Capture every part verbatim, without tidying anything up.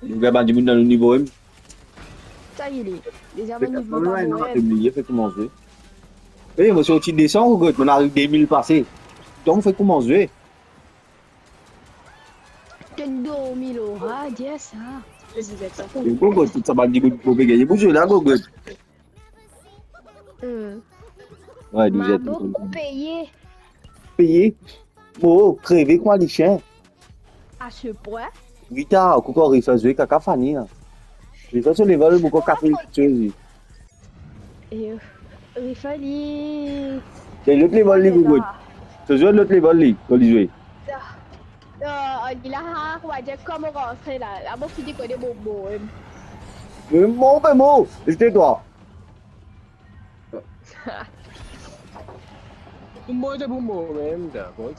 Nou gagn bann dimoun dan nou nivo mem. Sa ki li? Deza mo nivo pa bon, eh. Fek koumans zwe. Ey, mo sorti de san, Gogot, mo ariv de mil pase. Donk, fek koumans zwe. Tonn dormi lor, ah, dir sa. Gogot, tou sa bann dimoun pou pe gagne pou zwe la, Gogot. Hmm. Wi, douzet. Mabo peye. Peye? Mo, kreve kouma lisien. A se pwin? Wi, ta, ankor Rifa zwe kaka fani, la. Rifa so level, mo ankor kat mil kiksoz. E, Rifa li... Se lot level li, Gogot. Se zwe lot level li, kan li zwe. Non, li la, ah, kouma dir, kouma rantre la. La, mo fini kone mo, mo, em. Mo, mo, mo, ete twa. Pou mo, te pou mo mem, dakor.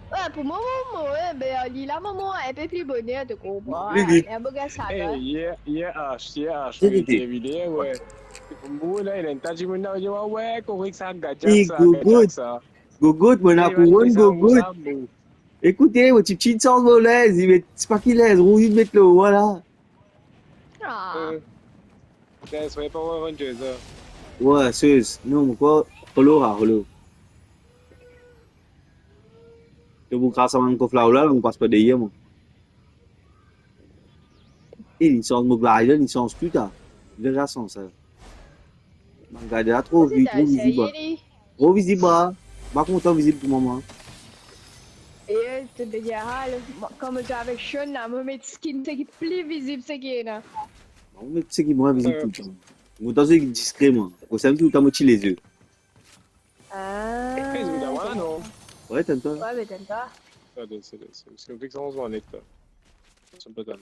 Wi, pou mo, mo, mo, wi, be, li la, mo, mo, inpe pli boner, to konpran. Li, li. Li, li. Ey, yer, yer Ash, yer Ash, wi, li te vini, wi. Pou mo, la, ena enn ta dimoun la, wi, wi, korek sa, gad sa, gad sa. Gogot, mo ena kouronn, Gogot. Ekoute, mo ti, ti sans mo lez, li met, se pa ki lez, rouz li met lor mwa la. Ah. Euh, guys, mo pa rann Jeza. Wi, sez. Non, mo krwar, holo, ah, holo. To pou kras sa bann kof la, ou la, mo pas par deryer, mo. E, li sanz mo glide, li sanz tou, ta. Li deza sanz sa. Mo gard la, tro vi-, tro vizib, ah. Tro vizib, ah. Pa kontan vizib pou moman. E, to pe dir, ah, le, mo, kan mo zwe avek Sean la, mo met skin seki pli vizib seki ena. Mo met seki mwin vizib toultan. Mo kontan seki diskre, mwa. Mo sanz toultan mo ti leze. Ah, wi, tann twa. Wi, me tann twa. Sa, se, se, se, se, se, se, se, se, se, se, se, se, se, se, se,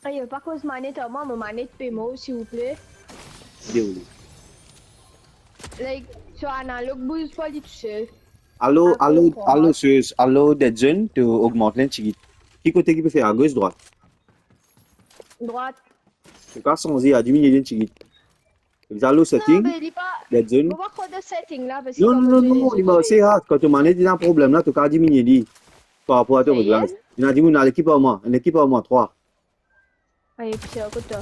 Ayo, pa koz manet ar mwa, mo manet pe mor, silvouple. Deroule. Like, so analog bouz pa li tousel. Alo, alo, alo, sez, alo, Dead Zone, to ogmant li enn tigit. Ki kote ki pe fer, agos, drwat? Drwat. To kapav sanze, a diminie li enn tigit. Li al lor setting, Dead Zone. Non, me li pa, mo pa krwar dan setting la, paski... Non, non, non, non, li marse, ah, kan to manet ena problem la, to kapav diminie li par rapor a to reglaz. Ena dimoun, al ekip ar mwa, enn ekip ar mwa, trwa. Aye, piti, kot twa?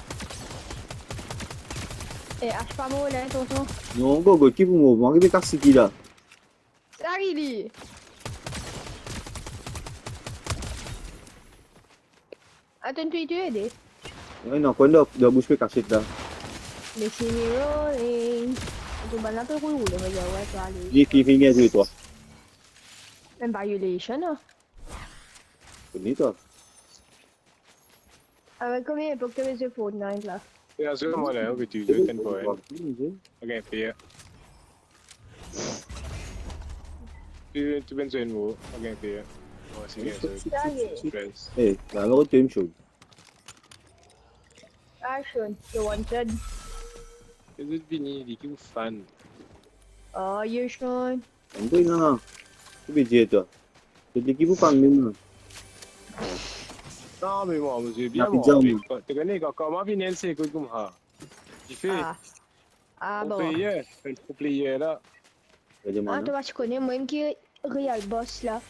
E, Ash pa mor la, tonton. Non, Gogot, ki pou mor, mwa ki pe kas seki la. Sa ki li. Atann, to, to ede. Wi, non, konn dan, dan bous pe kasiet la. Let's see me rolling. To bann la pe roul, roul, mo dir, wi, to ale. Li, li finn gagn tou le trwa. Mem pa violation, non? Kone twa. Avek konbien epok to pe zwe Fortnite la? E, azor, mwa la, wi, to zwe, tenn pa, wi. Ok, pe. To, to bizin zwe mo, ok, pe. Mo osi, bien zwe. Sa ye. Treize. E, la, mo rod to inn shoz. Ah, Sean, you're wanted. E zot vini, li ki ou fan. Oh, you, Sean. Ann, non, non. Ki pe dir twa? Zot li ki pou fann mem la. Non, me mwa, mo zwe bien, mwa. To kone, kan, kan mwa vinn, se kouma sa. Dife. Ah. Ah, bon. Pro player, enn pro player la. Ah, to pa ti kone, mwa ki real boss la.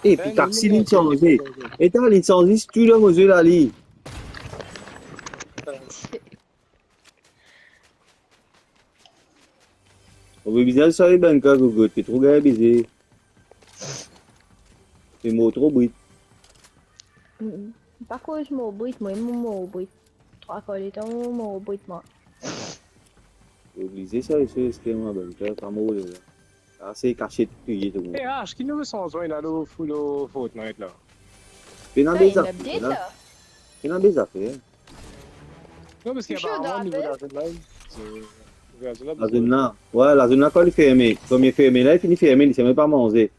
E, pi taksi, li sanze. Eta, li sanze, tou dan mo zwe la, li. Mo pe bizin swiv bann ka Gogot, pe tro gagn beze. Pe mor tro brit. Mm. Pa koz mor brit, mwa, mo mor brit. Trwa kar letan mo mor brit, mwa. Oblize sa, se, se, se, mwa, bann ka, pa mor la. Sa, se kasiet touye tou le mond. E, Ash, ki nouvo sanzman ena lor, lor Fortnite la? Pena de zafer la. Pena de zafer. Non, paski aparamman, nivo lazone la, se, lazone la, wi, lazone la, kan li ferme, kan li ferme la, li fini ferme, li sime pa manze.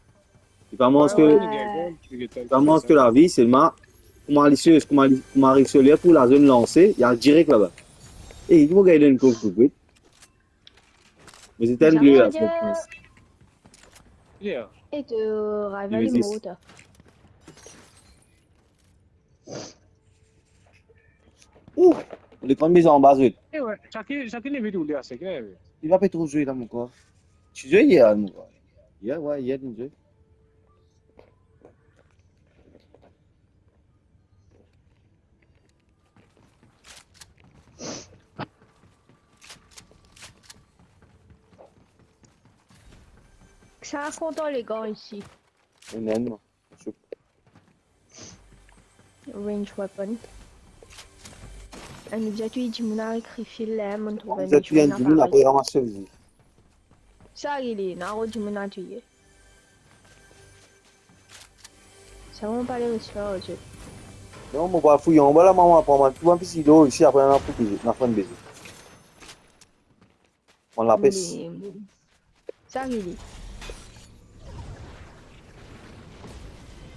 Li pa manz ke, li pa manz ke lavi, selman, kouma li sez, kouma li, kouma li ariv so ler pou lazone lanse, li al direk laba. E, li mo gagn enn kof, kof, wi. Mo zet enn ble la, e to rival li mor, ta. Ou, lekran bizin anba zot. E wi, sakenn, sakenn leve tou, li ase, sakenn leve. Li pa pe tro zwe la, mo krwar. Ti zwe yer, mo krwar. Yer, wi, yer, ti zwe. Sa kontan legan isi. Ena enn, mwa. Soup. Range weapon. Enn, nou dir touy dimoun aret refill la, monn trouv enn dimoun, apre ramas li. Sa li, nou rod dimoun a touye. Sa, mo pa le res la, ozot. Non, mo pa fouy anba la, mama, pran mwa, pran mwa pisi dlo isi, apre nou pou beze, nou finn beze. Pran lapes. Me, sa, li.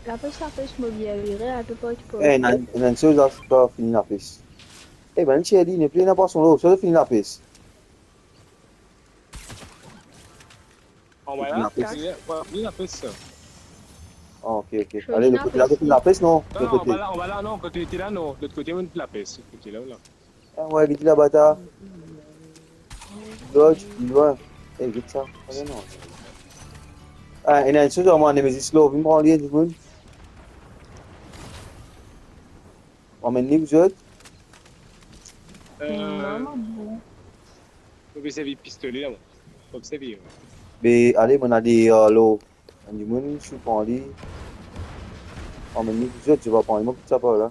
Lapes, lapes, mo bien vire, a pe pa, ti pe. Eh, ena, ena enn soz la, pa fini lapes. Eh, bann Sherdy, nepli ena pwason lo, sa fini lapes. Anba la, fini lapes. Fini, fini lapes, sa. Ah, ok, ok. Ale, lot kote la, fini lapes, non? Non, non, anba la, anba la, non, kote ti la, non. Lot kote, ena lapes, lot kote la, la. Ah, wey, get laba ta. Dodge, lwin. Eh, get sa. Ale, non. Ah, ena enn soz, mwa, Nemesis lo, vinn pran li, dimoun. Amenn li, zot. Euh, non, non, non. Mo pe servi pistole la, mwa. Mo pe servi, wey. Be, ale, mo ena de, euh, lo. Enn dimoun, si ou pran li, amenn li pou zot, zot va pran li, mo kit sa par la.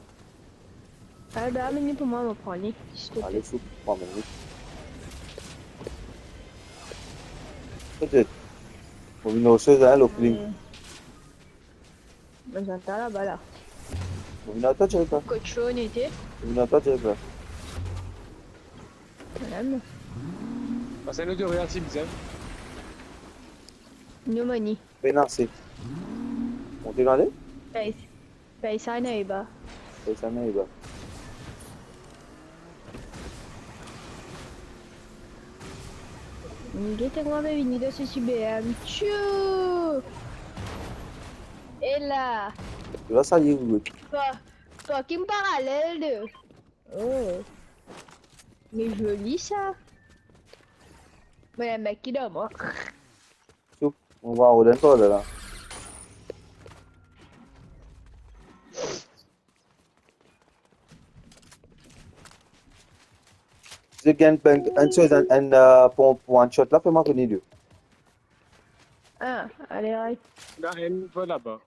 Ah, be, amenn li pou mwa, mo pran li, silteple. Ale, si ou pran, amenn li. Petet. Mo vinn lor soz la, lo feeling. Hmm. Mo zant laba la. Mo vinn ar twa, Jerika. Kot Sean ete? Mo vinn ar twa, Jerika. Madam. Pas nou de real si bizar. No money. Pena se. Monte gade? Pey, pey sa neba. Pey sa neba. Gete kouma pe vini dan so ti B M. Tchou! E la. La sa, li, wi. Fuck. Fucking parallel de. Oh. Me zoli sa. Me nek ki dan mwa. Soup, mo va rod enn par la. Ze gangbang, enn soz, enn, enn, euh, pou, pou one shot la, fer mwa kone li. Ah, ale, right. Ena enn par laba.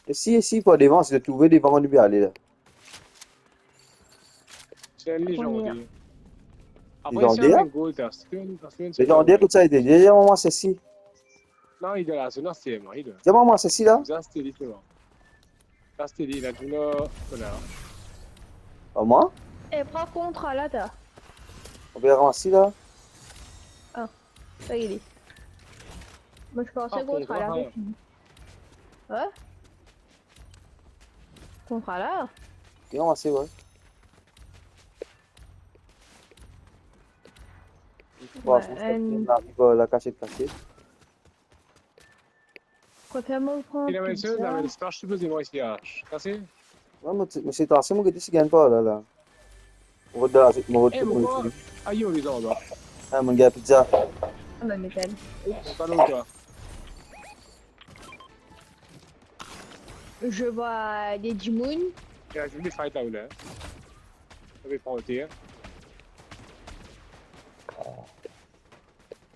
Esi, esi, par devan, si to trouve devan, nou pe ale la. Se enn lezandè. Apre, lezandè, si enn gro, ta, si enn, si enn, lezandè, kot sa ete? Dir mwa sesi. Non, li dan lazone, se mwa, li dan. Dir mwa sesi la. Sa, se li, se mwa. Sa, se li, la, nou, nou la. Pa mwa? E, pran kontra la, ta. Ou pe ramas li la. Ah. Sa li ye. Mo ti panse kontra la, kontra la, fini. Wi? Kontra la? Bien, ase, wi. Bon, enn la, la kasiet, kasiet. Kot mo pran pizza? Ena enn sel, ena enn sel, sipoze mwa isi, ah, kase. Wi, mo ti, mo ti trase, mo gete si gagn par la, la. Mo rod dan la, mo rod. Eh, mo rod. Ayo, li anba. Ah, mo gagn pizza. Ah, mo met enn. Oups. Pa lon, twa. Je vois des dimoun. Il y a des fight là, là. Sa pe pran oter.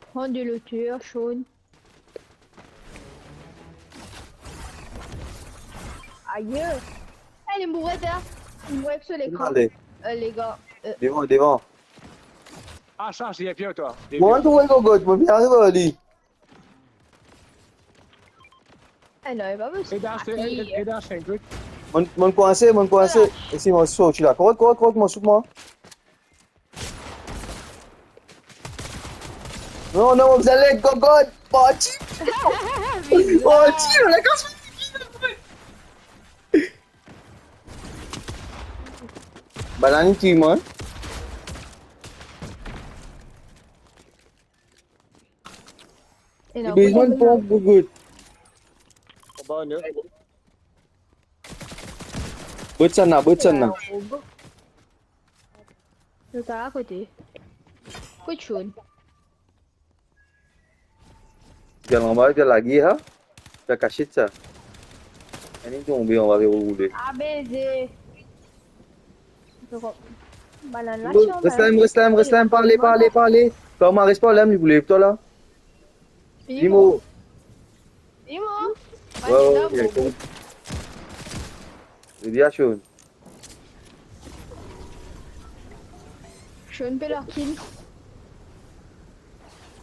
Prends de l'hauteur, Sean. Aïe. Eh, li mouri, hein. Li mouri sur l'écran. Ale. Euh, les gars. Euh. Devan, devan. Ah, sa, se Pierre, twa. Mo trouv li, gogot, mo vinn ariv ar li. Eh non, li pa posib. Ed, ed, ed, ed, ed, ed. Mo, mo kwanse, mo kwanse. Voilà. E si mo sorti la. Korek, korek, korek, mo souf mwa. Non, non, mo bizin led, gogot. Parti. Parti, la kas. Bann la inn tiye mwa, hein. Li bizin enn ponp, gogot. Anba, non? Bot sa la, bot sa la. Zot akote. Kot Sean? Li al anba, li al lage, ha? Li al kasiet sa. Li tonbe anba, li roule. Ah, beze. Bann la, res la, res la, res la, pa ale, pa ale, pa ale. Twa, mo res pa la, li pou lev twa la. Li mor. Li mor. Ouais, ouais, ouais, ouais. Li a Sean. Sean pe lakil.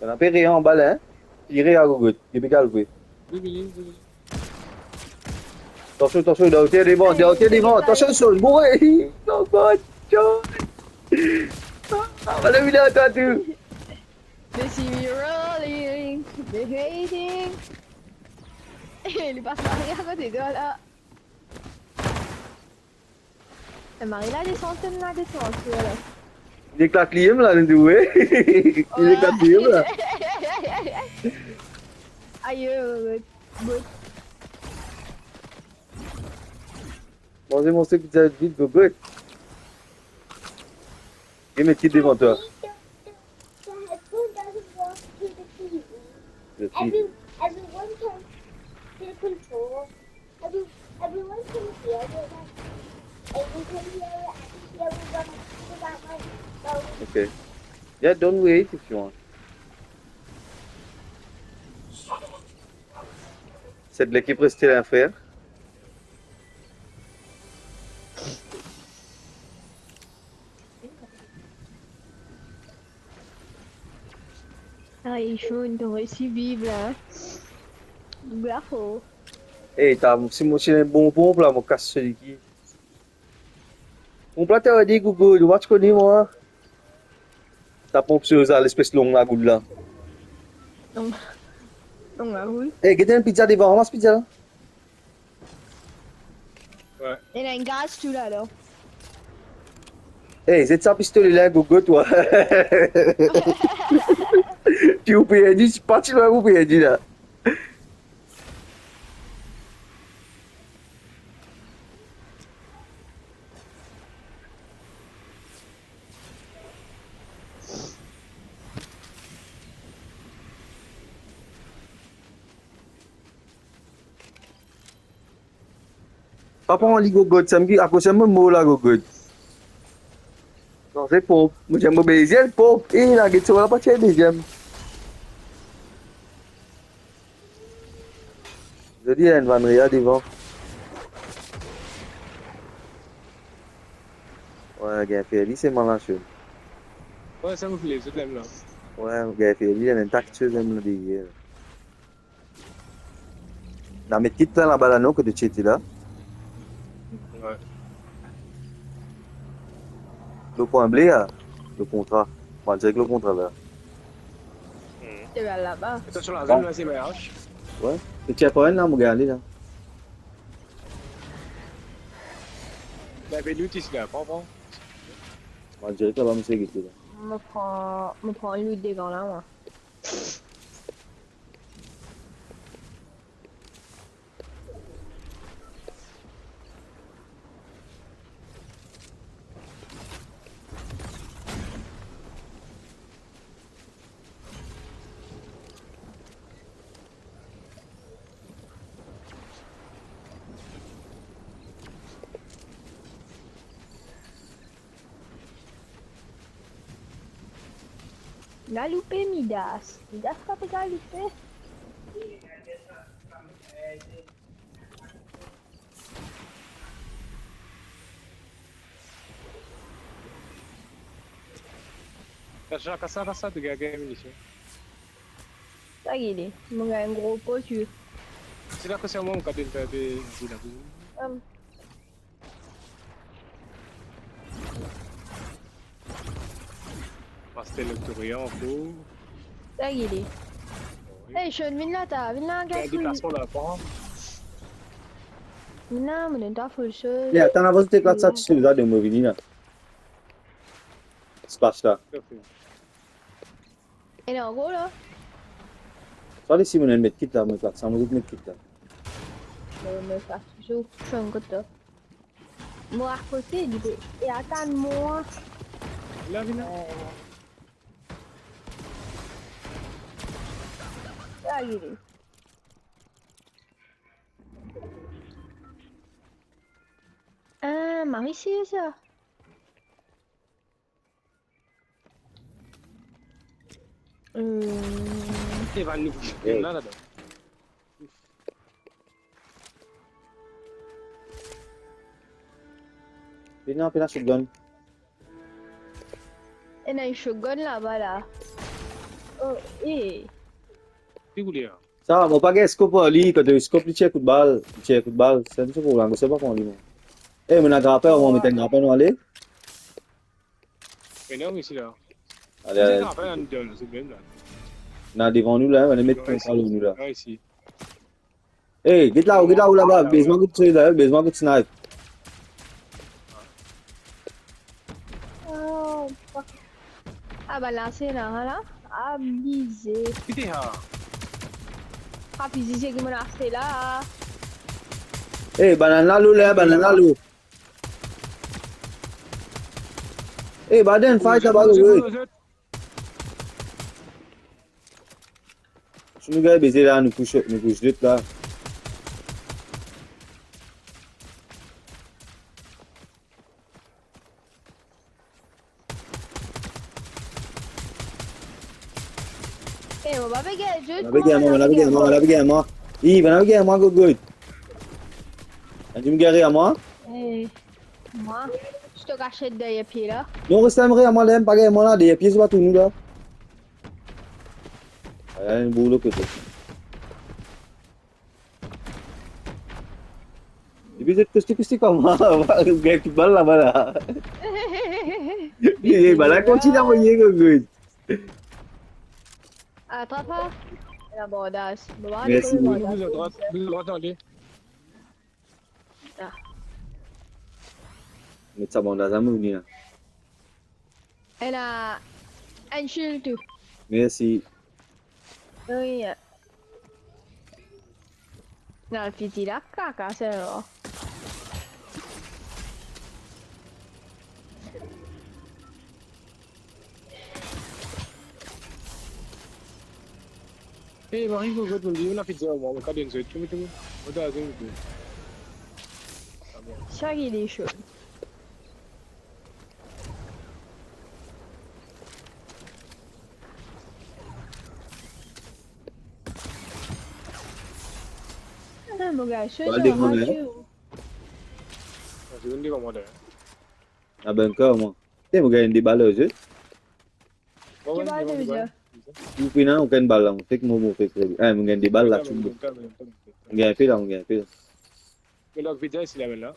Ena pe re anba la, hein. Tire a gogot, li pe galve. Wi, wi, wi, wi. Atansion, atansion, deryer devan, deryer devan. Atansion, Sean, boure. Oh God, Sean. Ah, voilà, il a attendu. They see me rolling, they hating. Eh, li pas Marie akote de la. Eh, Marie la desann, la desann, voilà. Li eklat li mem la, nou dwe. Li eklat li mem la. Ayo, bot. Manze, manze, pizza vit, gogot. Li met ki devan twa? The T V. Every, everyone can see the control. Every, everyone can hear it. Everyone can hear it. I can hear it. Okay. Yeah, don't wait if you want. Cette de l'équipe reste là, frère. Ay, Sean, to resi viv la. Bravo. Eh, ta, si mo ti ena bon ponp la, mo kas so liki. Ponp la, ta di gogo, ou pa ti kone mwa. Ta ponp so sa, lespes long lagoul la. Long, long lagoul. Eh, get enn pizza devan, ramas pizza la. Ouais. Ena enn gaz tou la, la. Eh, zet sa pistole la, gogo twa. Ki ou perdi, pa ti lwin ou perdi la. Pa pran li gogo, sa ki akoz mo mor la gogo. Non, se ponp. Mo dir mo bezwinn ponp. E la, get sa la, pa tir deziem. Zodi, ena enn vann rea devan. Ouais, gagn fer li, se malin, Sean. Ouais, sa mo file, zot la mem la. Ouais, gagn fer li, ena enn tak so mem la deryer. Na met kit la laba la, non, kot ti ete la. Ouais. Lo pwin ble la, lo kontra. Mo al direk lo kontra la. Hmm. Se la laba. Atansion, la zone la, se mariaz. Ouais. Se ti pran la, mo gagn la. Lav nou ti la, pran, pran. Mo al direk laba, mo sey gete la. Mo pran, mo pran loot devan la, mwa. Galoupe, Midas. Midas pa pe galoupe. Kas sa, kas sa, kas sa, to gagn munision. Sa ki li, mo gagn gro poz, wi. Se la kot sa, mwa, mo kapav fer pe dir la. Am. Pastel Victoria ankor. Sa ki li. Wi. Ey, Sean, vinn la, ta, vinn la, gars. Deplasman la, pa. Vinn la, mo donn twa full soz. Ya, tann avan zot eklat sa, ti sou la, donn mo vini la. Splash la. Ok. Ena ankor la. Sa, li si mo met kit la, mo eklat sa, mo met kit la. Mo, mo eklat, sou, sou kot la. Mo akote, li pe, e atann mwa. La, vinn la. Eh. Sa, li. Ah, Marie, c'est ça. Euh. E vann nou la, ladan. Pena, pena shotgun. Ena enn shotgun laba la. Oh, eh. Ki kouler? Sa, mo pa gagn scope ar li, kan to scope li tir kout bal, li tir kout bal. Sa enn scope la, mo pa konn li, mwa. Eh, mo ena grappin, mo met enn grappin, nou ale. Ena isi la. Ale, ale. Ena devan nou la, nou met konsa nou la. Ah, isi. Eh, get la, get la, laba, bez mwa kout tir la, bez mwa kout snipe. Oh, fuck. Ah, bann la, se la, la. Abize. Ki te sa? Abize, se ki mo la fer la. Eh, bann la lo la, bann la lo. Eh, Baden, fight laba, wi. Si nou gagn beze la, nou push, nou push zot la. Eh, mo pa pe gagn zot. Bann la pe gagn mwa, bann la pe gagn mwa, bann la pe gagn mwa. Ih, bann la pe gagn mwa, good, good. Ann, to gagn mwa? Eh. Mwa, ti to kasiet deryer pie la. Non, res la, mo gagn mwa la, mo pa gagn mwa la, deryer pie, se pa tou nou la. Ala enn boulo kote. Depi zot koste koste kouma, gagn kout bal laba la. Eh, bal la kontign avoye, gogo. Atrap la. La bandaz. Mersi. Bandaz. Bouz adrwat, bouz adrwat, ale. Ah. Met sa bandaz la, mo vini la. Ena enn shield tou. Mersi. Wi. Non, fiti la, kaka, se vre. Eh, Marie, mo kot, mo dir, mo la fiti ar mwa, mo kadenn zot, kouma to, mo ta zot, mo ta. Sa ki li sho. Ah, mo gars, sho, al devan, hein. Zot vinn devan mwa la. Ah, ben, ankor, mwa. Eh, mo gagn de bal ar zot. Ki bal to bizin? Ou pena okenn bal la, fek mo, mo fek. Ah, mo gagn de bal la, tou. Mo gagn pe la, mo gagn pe la. Me lak pizza isi la, la.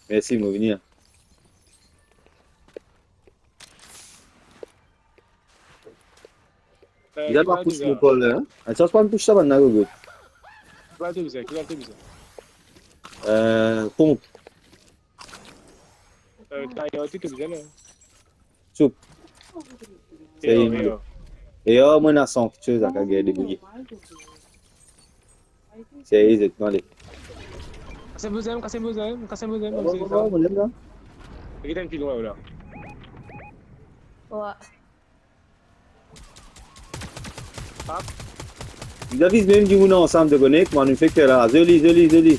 Mersi, mo vini la. Eh, bizin pa pous mo pol la, hein? Ah, sa, pa pous sa, bann la, gogo. Ki bal to bizin, ki bal to bizin? Euh, pomp. Euh, tayer, tou, tou bizin, non? Soup. Seye, mwa. E, oh, mwa ena san kiksoz, a ka gagn debrouye. Seye, zot, ale. Kas enn bouz, kas enn bouz, kas enn bouz, oh, oh, oh, mo lem la. Get enn pil lwin la. Wi. Hop. Li aviz mem dimoun ansam, to kone, kouma nou fer la. Zoli, zoli, zoli.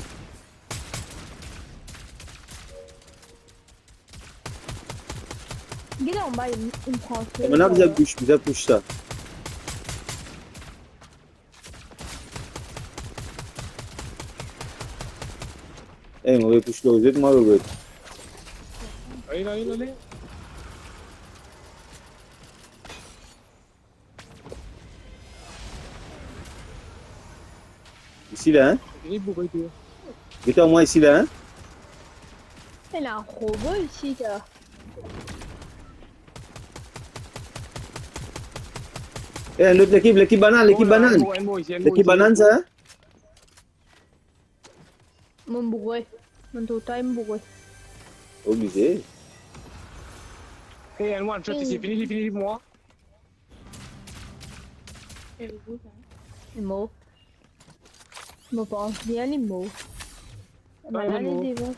Get anba, li, li pran fer. Mo ena bizin push, bizin push sa. Eh, mo pe push lor zot, mwa, Robert. Ale, ale, ale. Isi la, hein? Vini pou kote. Get ar mwa isi la, hein? Ena robo isi, sa. Eh, lot lekip, lekip banann, lekip banann. Lekip banann, sa, hein? Mo boure. Mo total mo boure. Oblize. Eh, enn one shot isi, fini li, fini li pou mwa. Li mor. Mo pans bien li mor. Bann la, li mor devan.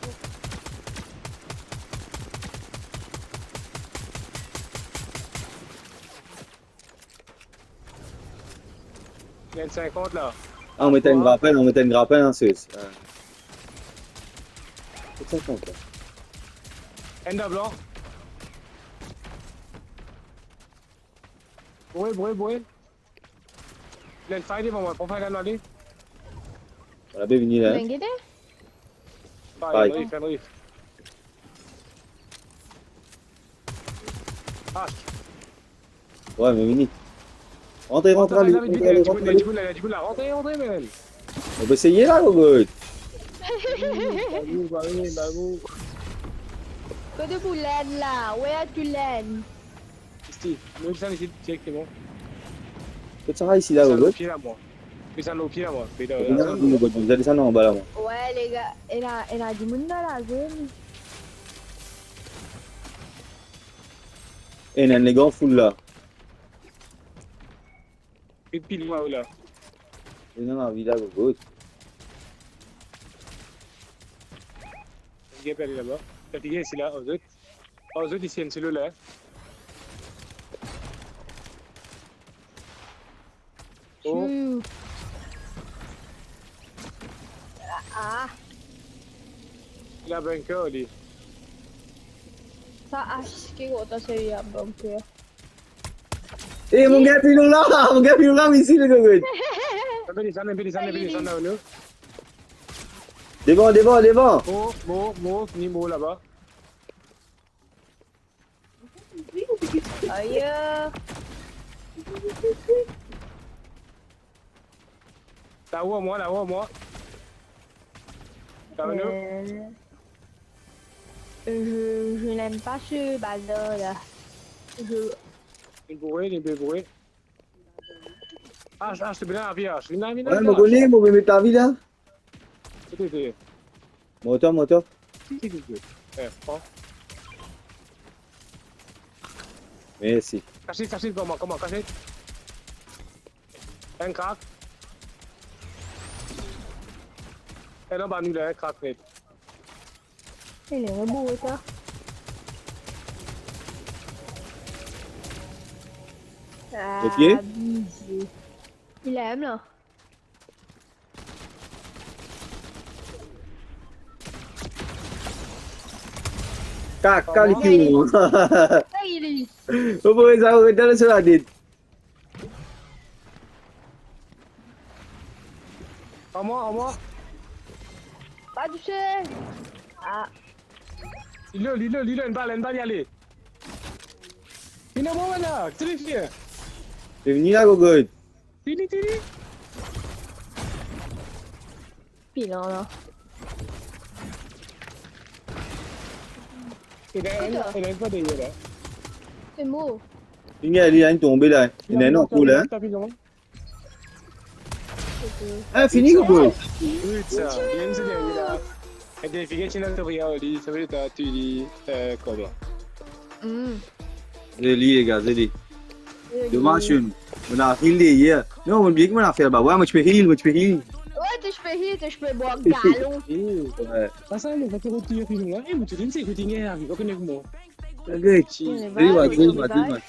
Gagn sinkant la. Ah, mo met enn grappin, mo met enn grappin, hein, se, ah. Met sinkant la. Enn dan blan. Boure, boure, boure. Len fay devan mwa, pran fay la, nou ale. Mo la pe vini la. Vinn gete? Fay, fay. Enn riv, enn riv. Ah. Ouais, me vini. Rantre, rantre, rantre, ale, vit, rantre, vit, ale, vit, rantre, vit, ale. Vit, vit, vit, rantre, rantre, man. Nou pe eseye la, Gogot. Bravo, bravo, bravo. Kote pou land la? Where to land? Isi, nou desann isi direkteman. Kot sa isi la, Gogot? Desann lor pie la, mwa. Desann lor pie la, mwa. Pe dan la zone. Non, Gogot, nou desann anba la, mwa. Ouais, les gars, ena, ena dimoun dan la zone. Ena enn legan foul la. Pi, pi lwin la. Ena lavi la, Gogot. Gagn pe ale laba. Gagn isi la, ar zot. Ar zot isi, enn solo la. Oh. Chou. Ah. Li a bunker, li. Sa H ki kontan seri a bunker. Eh, mo gagn pilon la, mo gagn pilon la, isi, le Gogot. Devan, devan, devan. Mo, mo, mo, fini mo laba. Ayo. Lao, mwa, lao, mwa. Lao, nou. Euh, je, je n'aime pas ce bazar là. Je... Li boure, li boure. Ah, ah, se bien lavi, ah, se bien lavi, ouais, lavi, mo kone, mo met lavi la. Kote, kote? Moto, moto. Si, si, si, si. Eh, pran. Mersi. Kasiet, kasiet, kouma, kouma, kasiet. Enn krak. Enn anba nou la, enn krak net. Li lor bout sa. Ah, ok. Abize. Li la mem la. Kaka, li tir. Sa, li. Mo pou rod sa, rod dan so latet. Ar mwa, ar mwa. Pa touse. Ah. Li lo, li lo, li lo, enn bal, enn bal, li ale. Vinn ar mwa la, tire, tire. Li vini la, Gogot. Tire, tire. Pilon la. Ena enn, ena enn pa deryer la. Se mor. Li, li, li tonbe la. Ena enn ankor la. Tape, tape, tape. Ah, fini, Gogot. Good sa. Bien, se bien la. E bien, fini, fini, tutoriel, li, sa ve dir, t'as tué, euh, comment? Hmm. Zoli, les gars, zoli. Zoli. Domaz, mo, mo ena heal deryer. Non, mo bliye ki mo ena fer laba. Ouais, mo ti pe heal, mo ti pe heal. Ouais, ti pe heal, ti pe bwar galon. Ouais. Sa, sa, mo pa tro tir, pi mwa, eh, mo ti vinn, se kote, eh, ariv, pa kone kouma. Ok. Zoli, zoli, zoli.